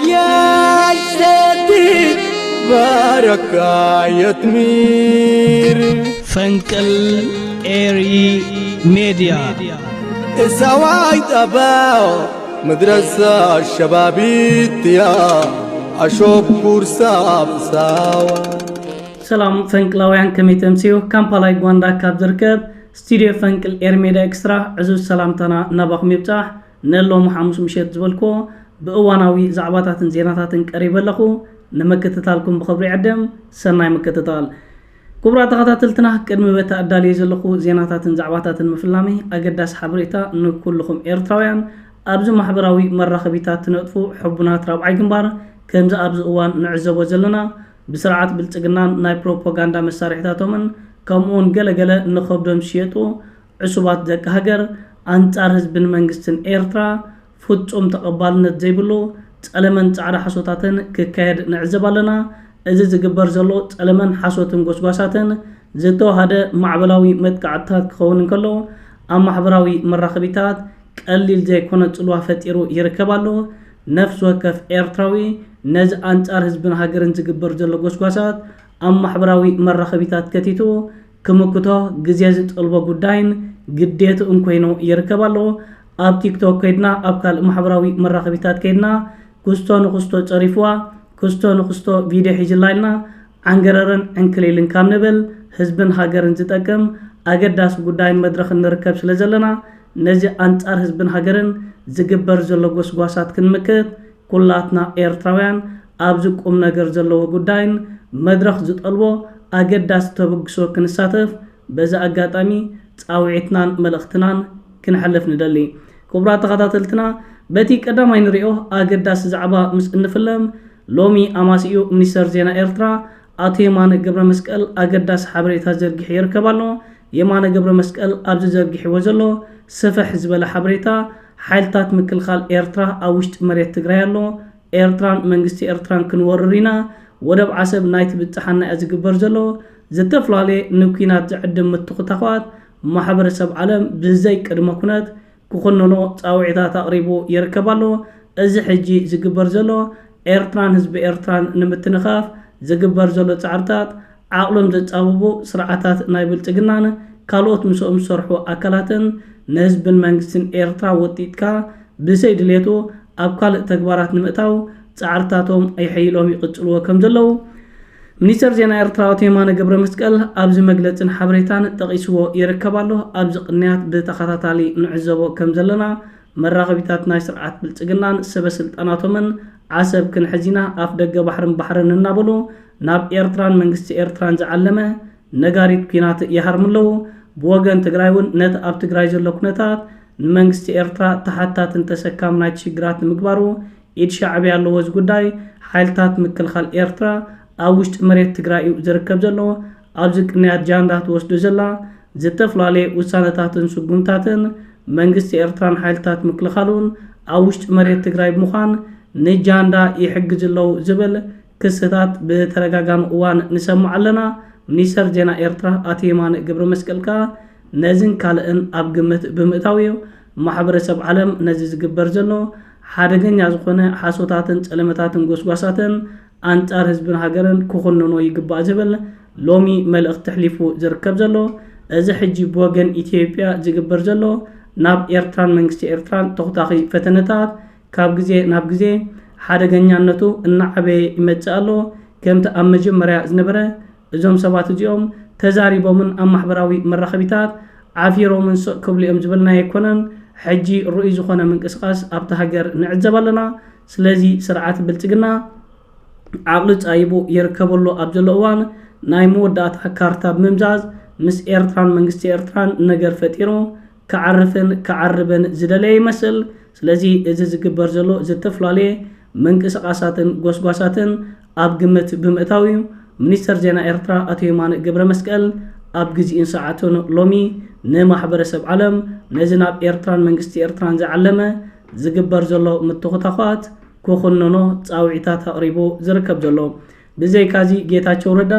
يا سيدي بارك يا تمير. ፈንቅል ኤሪ ሜድያ السواي تباو مدرسة شبابيتيا أشوف كورسا بساوة. ሰላም ፈንቅላውያን፣ ከመይ ተምስዩ? ካምፓላ ዩጋንዳ ካብ ዝርከብ ስቱድዮ ፈንቅል ኤሪ ሜድያ ኤክስትራ ዕዙዝ ሰላምታና ናባኹም ይብጻሕ። ንሎሚ ሓሙስ ምሸት ዝበልክዎ ብእዋናዊ ዛዕባታትን ዜናታትን ቀሪበ ኣለኹ። ንምክትታልኩም ብኽብሪ ይዕድም። ሰናይ ምክትታል። ክቡራት ተኸታተልትና፣ ቅድሚ በቲ ኣዳልየ ዘለኹ ዜናታትን ዛዕባታትን ምፍላመይ፣ ኣገዳሲ ሓበሬታ ንኩልኹም ኤርትራውያን። ኣብዚ ማሕበራዊ መራኸቢታት ትነጥፉ ሕቡናት ራብዓይ ግንባር፣ ከምዚ ኣብዚ እዋን ንዕዘቦ ዘለና፣ ብስርዓት ብልጽግናን ናይ ፕሮፓጋንዳ መሳርሒታቶምን፣ ከምኡውን ገለገለ ንኸብዶም ዝሽየጡ ዕሱባት ደቂ ሃገር፣ ኣንጻር ህዝብን መንግስትን ኤርትራ ፍጹም ተቐባልነት ዘይብሉ ጸለመን ጻዕዳ ሓሶታትን ክካየድ ንዕዘብ ኣለና። እዚ ዝግበር ዘሎ ጸለመን ሓሶትን ጎስጓሳትን ዝተዋሃደ ማዕበላዊ መጥቃዕትታት ክኸውን እንከሎ፣ ኣብ ማሕበራዊ መራኸቢታት ቀሊል ዘይኮነ ጽልዋ ፈጢሩ ይርከብ ኣሎ። ነፍሲ ወከፍ ኤርትራዊ ነዚ ኣንጻር ህዝብን ሃገርን ዝግበር ዘሎ ጎስጓሳት ኣብ ማሕበራዊ መራኸቢታት ከቲቱ ክምክቶ ግዜ ዝጠልቦ ጉዳይን ግዴትኡን ኮይኑ ይርከብ ኣሎ። ኣብ ቲክቶክ ከይድና፣ ኣብ ካልእ ማሕበራዊ መራኸቢታት ከይድና፣ ክስቶ ንክስቶ ጸሪፍዋ፣ ክስቶ ንክስቶ ቪድዮ ሒዝላ ኢልና ዓንገረርን ዕንክሊልን ካብ ንብል፣ ህዝብን ሃገርን ዝጠቅም ኣገዳሲ ጉዳይን መድረኽን ንርከብ ስለ ዘለና፣ ነዚ ኣንጻር ህዝብን ሃገርን ዝግበር ዘሎ ጎስጓሳት ክንምክት፣ ኩላትና ኤርትራውያን ኣብዚ ቁም ነገር ዘለዎ ጉዳይን መድረኽ ዝጠልቦ ኣገዳሲ ተበግሶ ክንሳተፍ በዚ ኣጋጣሚ ጻውዒትናን መልእኽትናን ክነሕልፍ ንደሊ። ክቡራት ተኸታተልትና፣ በቲ ቀዳማይ ንሪኦ ኣገዳሲ ዛዕባ ምስ እንፍለም፣ ሎሚ ኣማሲኡ ሚኒስተር ዜና ኤርትራ ኣቶ የማነ ገብረ መስቀል ኣገዳሲ ሓበሬታ ዘርጊሑ ይርከብ ኣሎ። የማነ ገብረ መስቀል ኣብዚ ዘርጊሕዎ ዘሎ ስፍሕ ዝበለ ሓበሬታ፣ ሓይልታት ምክልኻል ኤርትራ ኣብ ውሽጢ መሬት ትግራይ ኣሎ፣ ኤርትራን መንግስቲ ኤርትራን ክንወርር ኢና፣ ወደብ ዓሰብ ናይ ትብጽሓና እያ ዝግበር ዘሎ፣ ዝተፈላለየ ንኲናት ዝዕድም ምትኹታዃት ማሕበረሰብ ዓለም ብዘይ ቅድመ ኩነት ክኹንኖ ጻውዒታት ኣቕሪቡ ይርከብ ኣሎ። እዚ ሕጂ ዝግበር ዘሎ ኤርትራን ህዝቢ ኤርትራን ንምትንኻፍ ዝግበር ዘሎ ጻዕርታት ዓቕሎም ዘጻብቡ ስርዓታት ናይ ብልጽግናን ካልኦት ምስኦም ዝሰርሑ ኣካላትን ንህዝብን መንግስትን ኤርትራ ወጢጥካ ብዘይ ድሌቱ ኣብ ካልእ ተግባራት ንምእታው ጻዕርታቶም ኣይሐይሎም ይቕጽልዎ ከም ዘለዉ ሚኒስተር ዜና ኤርትራ ኣቶ የማነ ገብረ መስቀል ኣብዚ መግለጽን ሓበሬታን ጠቒስዎ ይርከብ ኣሎ። ኣብዚ ቅንያት ብተኸታታሊ ንዕዘቦ ከም ዘለና መራኸቢታት ናይ ስርዓት ብልጽግናን ሰበ ስልጣናቶምን ዓሰብ ክንሕዝ ኢና፣ ኣፍ ደገ ባሕርን ባሕርን እናበሉ ናብ ኤርትራን መንግስቲ ኤርትራን ዝዓለመ ነጋሪት ኲናት ይሃርሙ ኣለዉ። ብወገን ትግራይ እውን ነቲ ኣብ ትግራይ ዘሎ ኩነታት ንመንግስቲ ኤርትራ ተሓታትን ተሰካም ናይቲ ሽግራት ንምግባሩ ኢድ ሻዕብያ ኣለዎ። እዚ ጉዳይ ሓይልታት ምክልኻል ኤርትራ ኣብ ውሽጢ መሬት ትግራይ እዩ ዝርከብ ዘሎ። ኣብዚ ቅንያት ጃንዳ ትወስዶ ዘላ ዝተፈላለየ ውሳነታትን ስጉምታትን መንግስቲ ኤርትራን ሓይልታት ምክልኻሉን ኣብ ውሽጢ መሬት ትግራይ ብምዃን ንጃንዳ ይሕግዝ ኣለዉ ዝብል ክስታት ብተደጋጋሚ እዋን ንሰምዕ ኣለና። ሚኒስተር ዜና ኤርትራ ኣቶ የማነ ገብረ መስቀል ከኣ ነዝን ካልእን ኣብ ግምት ብምእታው እዩ ማሕበረሰብ ዓለም ነዚ ዝግበር ዘሎ ሓደገኛ ዝኾነ ሓሶታትን ጸለመታትን ጎስጓሳትን ኣንጻር ህዝብን ሃገርን ክኹንኖ ይግባእ ዝብል ሎሚ መልእኽቲ ኣሕሊፉ ዝርከብ ዘሎ። እዚ ሕጂ ብወገን ኢትዮጵያ ዝግበር ዘሎ ናብ ኤርትራን መንግስቲ ኤርትራን ተኹታኺ ፈተነታት ካብ ግዜ ናብ ግዜ ሓደገኛነቱ እናዓበየ ይመጽእ ኣሎ። ከምቲ ኣብ መጀመርያ ዝነበረ እዞም ሰባት እዚኦም ተዛሪቦምን ኣብ ማሕበራዊ መራኸቢታት ዓፊሮምን ስቕ ክብሉ እዮም ዝበልናዮ ኣይኮነን። ሕጂ ርኡይ ዝኾነ ምንቅስቓስ ኣብቲ ሃገር ንዕዘብ ኣለና። ስለዚ ስርዓት ብልጽግና ዓቕሊ ጻይቡ ይርከበሉ ኣብ ዘሎ እዋን ናይ መወዳእታ ካርታ ብምምዛዝ ምስ ኤርትራን መንግስቲ ኤርትራን ነገር ፈጢሩ ክዓርፍን ክዓርብን ዝደለየ ይመስል። ስለዚ እዚ ዝግበር ዘሎ ዝተፈላለየ ምንቅስቓሳትን ጎስጓሳትን ኣብ ግምት ብምእታው እዩ ሚኒስተር ዜና ኤርትራ ኣቶ የማነ ገብረ መስቀል ኣብ ግዜኡን ሰዓቱን ሎሚ ንማሕበረሰብ ዓለም ነዚ ናብ ኤርትራን መንግስቲ ኤርትራን ዝዓለመ ዝግበር ዘሎ ምትኹታዃት ክኹንኖ ጻውዒታት ኣቕሪቡ ዝርከብ ዘሎ። ብዘይካዚ ጌታቸው ረዳ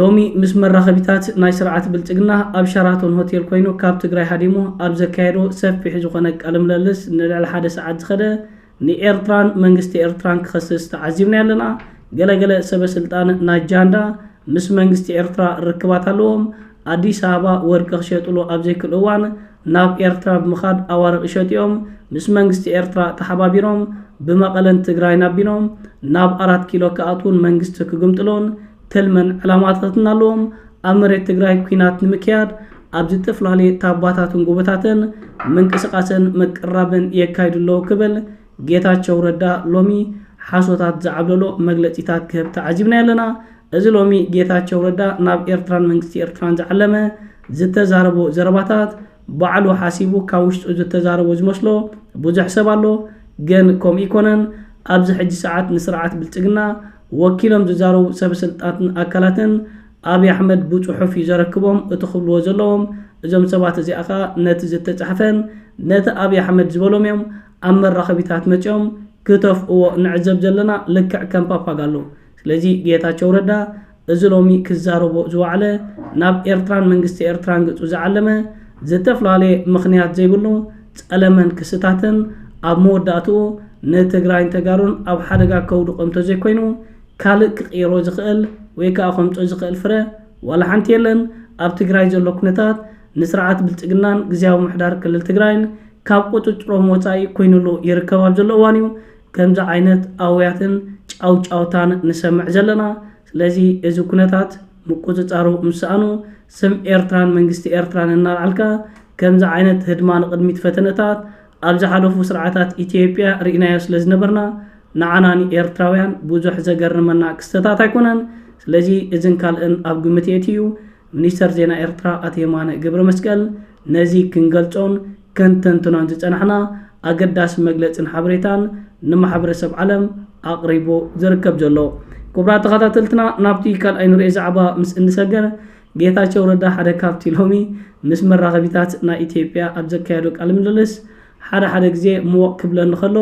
ሎሚ ምስ መራኸቢታት ናይ ስርዓት ብልጽግና ኣብ ሸራቶን ሆቴል ኮይኑ ካብ ትግራይ ሃዲሙ ኣብ ዘካየዶ ሰፊሕ ዝኾነ ቃለ ምልልስ ንልዕሊ ሓደ ሰዓት ዝኸደ ንኤርትራን መንግስቲ ኤርትራን ክኸስስ ተዓዚብና ኣለና። ገለገለ ሰበ ስልጣን ናይ ጃንዳ ምስ መንግስቲ ኤርትራ ርክባት ኣለዎም። ኣዲስ ኣበባ ወርቂ ክሸጥሉ ኣብ ዘይክእሉ እዋን ናብ ኤርትራ ብምኻድ ኣዋርቕ ይሸጡ እዮም። ምስ መንግስቲ ኤርትራ ተሓባቢሮም ብመቐለን ትግራይን ኣቢሎም ናብ ኣራት ኪሎ ክኣትዉን መንግስቲ ክግምጥሎን ትልምን ዕላማታትን ኣለዎም። ኣብ መሬት ትግራይ ኲናት ንምክያድ ኣብ ዝተፈላለየ ታባታትን ጎቦታትን ምንቅስቃስን ምቅርራብን የካይዱ ኣለዉ ክብል ጌታቸው ረዳ ሎሚ ሓሶታት ዝዓብለሎ መግለጺታት ክህብ ተዓዚብና ኣለና። እዚ ሎሚ ጌታቸው ረዳ ናብ ኤርትራን መንግስቲ ኤርትራን ዝዓለመ ዝተዛረቦ ዘረባታት ባዕሉ ሓሲቡ ካብ ውሽጡ ዝተዛረቦ ዝመስሎ ብዙሕ ሰብ ኣሎ። ግን ከምኡ ይኮነን። ኣብዚ ሕጂ ሰዓት ንስርዓት ብልጽግና ወኪሎም ዝዛረቡ ሰብ ስልጣትን ኣካላትን ኣብይ ኣሕመድ ብጽሑፍ እዩ ዘረክቦም እቲ ክብልዎ ዘለዎም። እዞም ሰባት እዚኣ ኸኣ ነቲ ዝተጻሕፈን ነቲ ኣብይ ኣሕመድ ዝበሎም እዮም ኣብ መራኸቢታት መጺኦም ክተፍእዎ ንዕዘብ ዘለና፣ ልክዕ ከም ፓፓጋሎ። ስለዚ ጌታቸው ረዳ እዚ ሎሚ ክዛረቦ ዝዋዕለ ናብ ኤርትራን መንግስቲ ኤርትራን ገጹ ዝዓለመ ዝተፈላለየ ምኽንያት ዘይብሉ ጸለመን ክስታትን ኣብ መወዳእትኡ ንትግራይን ተጋሩን ኣብ ሓደጋ ከውድቖም እንተዘይኮይኑ ካልእ ክቕይሮ ዝኽእል ወይ ከኣ ከምጾ ዝኽእል ፍረ ዋላ ሓንቲ የለን። ኣብ ትግራይ ዘሎ ኩነታት ንስርዓት ብልጽግናን ግዝያዊ ምሕዳር ክልል ትግራይን ካብ ቁጽጽሮም ወጻኢ ኮይኑሉ ይርከብ ኣብ ዘሎ እዋን እዩ ከምዚ ዓይነት ኣውያትን ጫውጫውታን ንሰምዕ ዘለና። ስለዚ እዚ ኩነታት ምቁጽጻሩ ምስ ሰኣኑ ስም ኤርትራን መንግስቲ ኤርትራን እናልዓልካ ከምዚ ዓይነት ህድማ ንቕድሚት ፈተነታት ኣብ ዝሓለፉ ስርዓታት ኢትዮጵያ ርኢናዮ ስለ ዝነበርና ንዓና ንኤርትራውያን ብዙሕ ዘገርመና ክስተታት ኣይኮነን። ስለዚ እዝን ካልእን ኣብ ግምት የእትዩ ሚኒስተር ዜና ኤርትራ ኣቶ የማነ ገብረመስቀል ነዚ ክንገልጾን ከንተንትኖን ዝጸናሕና ኣገዳሲ መግለጽን ሓበሬታን ንማሕበረሰብ ዓለም ኣቕሪቡ ዝርከብ ዘሎ። ክቡራት ተኸታተልትና ናብቲ ካልኣይ ንሪኦ ዛዕባ ምስ እንሰገር ጌታቸው ረዳ ሓደ ካብቲ ሎሚ ምስ መራኸቢታት ናይ ኢትዮጵያ ኣብ ዘካየዶ ቃለ ምልልስ ሓደ ሓደ ግዜ ምወቕ ክብለኒ ከሎ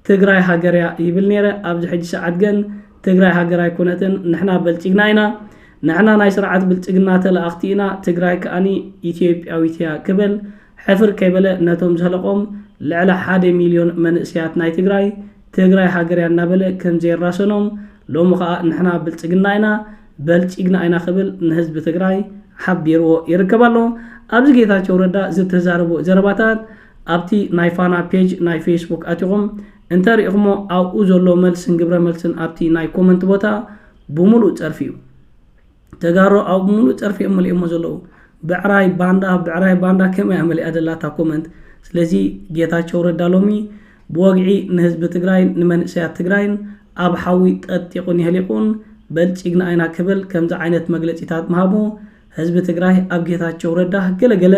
ትግራይ ሃገር እያ ይብል ነይረ። ኣብዚ ሕጂ ሰዓት ግን ትግራይ ሃገር ኣይኮነትን፣ ንሕና በልጺግና ኢና፣ ንሕና ናይ ስርዓት ብልጽግና ተለኣኽቲ ኢና፣ ትግራይ ከኣኒ ኢትዮጵያዊት እያ ክብል ሕፍር ከይበለ ነቶም ዘህለቖም ልዕሊ ሓደ ሚልዮን መንእሰያት ናይ ትግራይ ትግራይ ሃገር እያ እናበለ ከም ዘየራሰኖም ሎሚ ኸኣ ንሕና ብልጽግና ኢና በልጺግና ኢና ክብል ንህዝቢ ትግራይ ሓቢርዎ ይርከብ ኣሎ። ኣብዚ ጌታቸው ረዳ ዝተዛረቦ ዘረባታት ኣብቲ ናይ ፋና ፔጅ ናይ ፌስቡክ ኣቲኹም እንተሪእኹሞ ኣብኡ ዘሎ መልስን ግብረ መልስን ኣብቲ ናይ ኮመንት ቦታ ብምሉእ ጸርፊ እዩ። ተጋሩ ኣብ ምሉእ ጸርፊ እዮም መሊኦሞ ዘለዉ። ብዕራይ ባንዳ ብዕራይ ባንዳ ከመይ እያ መሊኣ ዘላ እታ ኮመንት። ስለዚ ጌታቸው ረዳ ሎሚ ብወግዒ ንህዝቢ ትግራይን ንመንእሰያት ትግራይን ኣብ ሓዊ ጠጢቑን የህሊቑን በልጺግና ኢና ክብል ከምዚ ዓይነት መግለጺታት ምሃቡ ህዝቢ ትግራይ ኣብ ጌታቸው ረዳ ገለገለ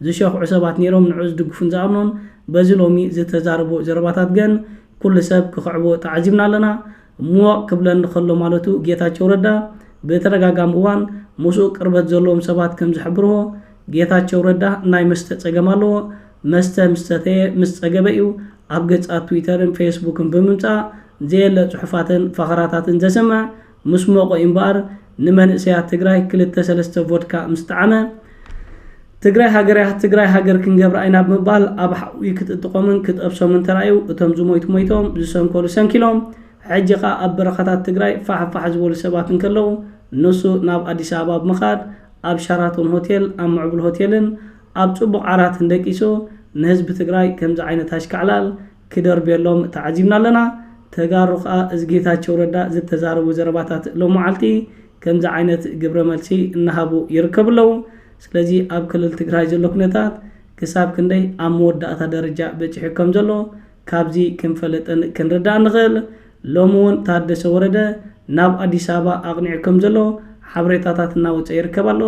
ዝሸኽዑ ሰባት ነይሮም ንዑ ዝድግፉን ዝኣምኑን በዚ ሎሚ ዝተዛረቦ ዘረባታት ግን ኩሉ ሰብ ክኽዕቦ ተዓዚብና ኣለና። ምወቕ ክብለኒ ከሎ ማለቱ ጌታቸው ረዳ ብተደጋጋሚ እዋን ምስኡ ቅርበት ዘለዎም ሰባት ከም ዝሕብርዎ ጌታቸው ረዳ ናይ መስተ ጸገም ኣለዎ። መስተ ምስ ሰተየ ምስ ጸገበ እዩ ኣብ ገጻት ትዊተርን ፌስቡክን ብምምጻእ ዘየለ ጽሑፋትን ፈኸራታትን ዘስምዕ ምስ ሞቆ እዩ እምበኣር ንመንእሰያት ትግራይ ክልተ ሰለስተ ቮድካ ምስ ጠዓመ ትግራይ ሃገር እያ ትግራይ ሃገር ክንገብራ ኢና ብምባል ኣብ ሓዊ ክጥጥቆምን ክጠብሶምን ተራእዩ እቶም ዝሞይቱ ሞይቶም ዝሰንከሉ ሰንኪሎም ሕጂ ኸኣ ኣብ በረኻታት ትግራይ ፋሕፋሕ ዝበሉ ሰባት እንከለዉ ንሱ ናብ ኣዲስ ኣበባ ብምኻድ ኣብ ሻራቶን ሆቴል ኣብ ምዕቡል ሆቴልን ኣብ ጽቡቕ ዓራትን ደቂሱ ንህዝቢ ትግራይ ከምዚ ዓይነት ኣሽካዕላል ክደርብየሎም ተዓዚብና ኣለና። ተጋሩ ኸኣ እዚ ጌታቸው ረዳ ዝተዛረቡ ዘረባታት ሎመዓልቲ ከምዚ ዓይነት ግብረ መልሲ እናሃቡ ይርከቡ ኣለዉ። ስለዚ ኣብ ክልል ትግራይ ዘሎ ኩነታት ክሳብ ክንደይ ኣብ መወዳእታ ደረጃ በጺሑ ከም ዘሎ ካብዚ ክንፈልጥን ክንርዳእ ንኽእል። ሎሚ እውን ታደሰ ወረደ ናብ ኣዲስ ኣበባ ኣቕኒዑ ከም ዘሎ ሓበሬታታት እናወፀ ይርከብ ኣሎ።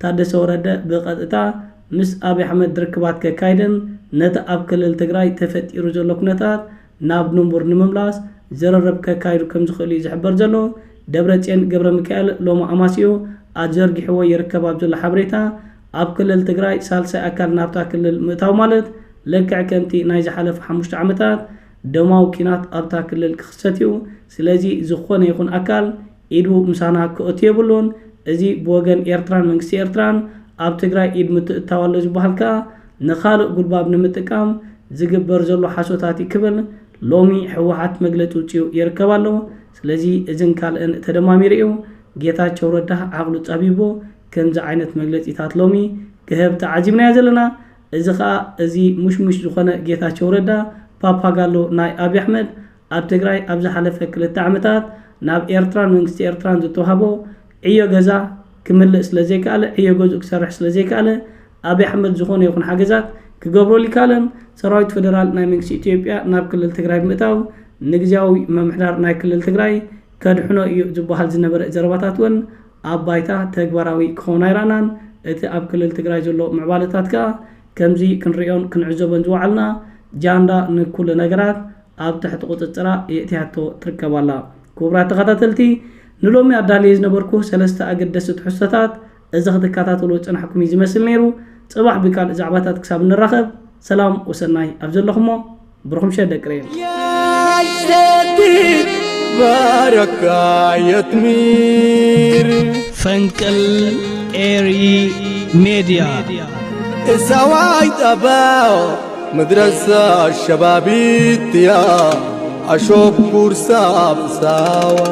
ታደሰ ወረደ ብቐጥታ ምስ ኣብይ ኣሕመድ ርክባት ከካይድን ነቲ ኣብ ክልል ትግራይ ተፈጢሩ ዘሎ ኩነታት ናብ ንቡር ንምምላስ ዝርርብ ከካይዱ ከም ዝኽእሉ እዩ ዝሕበር ዘሎ። ደብረፅዮን ገብረ ሚካኤል ሎሚ ኣማሲኡ ኣዘርጊሕዎ ይርከብ ኣብ ዘሎ ሓበሬታ ኣብ ክልል ትግራይ ሳልሳይ ኣካል ናብታ ክልል ምእታው ማለት ልክዕ ከምቲ ናይ ዝሓለፉ ሓሙሽተ ዓመታት ደማዊ ኲናት ኣብታ ክልል ክኽሰት እዩ። ስለዚ ዝኾነ ይኹን ኣካል ኢዱ ምሳና ክእቱ የብሉን። እዚ ብወገን ኤርትራን መንግስቲ ኤርትራን ኣብ ትግራይ ኢድ ምትእትታው ኣሎ ዝበሃል ከኣ ንኻልእ ጉልባብ ንምጥቃም ዝግበር ዘሎ ሓሶታት እዩ ክብል ሎሚ ህወሓት መግለፂ ውፅኡ ይርከብ ኣሎ። ስለዚ እዝን ካልእን ተደማሚሩ እዩ ጌታቸው ረዳ ዓቕሉ ፀቢቦ ከምዚ ዓይነት መግለፂታት ሎሚ ክህብ ተዓዚብናዮ ዘለና። እዚ ከዓ እዚ ሙሽሙሽ ዝኾነ ጌታቸው ረዳ ፓፓጋሎ ናይ ኣብይ ኣሕመድ ኣብ ትግራይ ኣብ ዝሓለፈ ክልተ ዓመታት ናብ ኤርትራን መንግስቲ ኤርትራን ዝተዋህቦ ዕዮ ገዛ ክምልእ ስለ ዘይከኣለ፣ ዕዮ ገዝኡ ክሰርሕ ስለ ዘይከኣለ፣ ኣብይ ኣሕመድ ዝኾነ ይኹን ሓገዛት ክገብረሉ ይከኣለን። ሰራዊት ፌደራል ናይ መንግስቲ ኢትዮጵያ ናብ ክልል ትግራይ ብምእታው ንግዝያዊ ምምሕዳር ናይ ክልል ትግራይ ከድሕኖ እዩ ዝበሃል ዝነበረ ዘረባታት እውን ኣብ ባይታ ተግባራዊ ክኸውን ኣይረኣናን። እቲ ኣብ ክልል ትግራይ ዘሎ ምዕባለታት ከኣ ከምዚ ክንሪኦን ክንዕዘቦን ዝወዓልና ጃንዳ ንኩሉ ነገራት ኣብ ትሕቲ ቁፅፅራ የእትያቶ ትርከብ ኣላ። ክቡራት ተኸታተልቲ፣ ንሎሚ ኣዳልየ ዝነበርኩ ሰለስተ ኣገደስቲ ትሕዝቶታት እዚ ክትከታተሉ ዝጸናሕኩም እዩ ዝመስል ነይሩ። ጽባሕ ብካልእ ዛዕባታት ክሳብ ንራኸብ፣ ሰላም ወሰናይ ኣብ ዘለኹሞ፣ ብሩኽ ምሸት ደቂ ሬም። يا سيدي بارك يا تمير ፈንቅል ኤሪ ሜድያ السواي تباو مدرسة شبابيتيا أشوف كورسا بساوا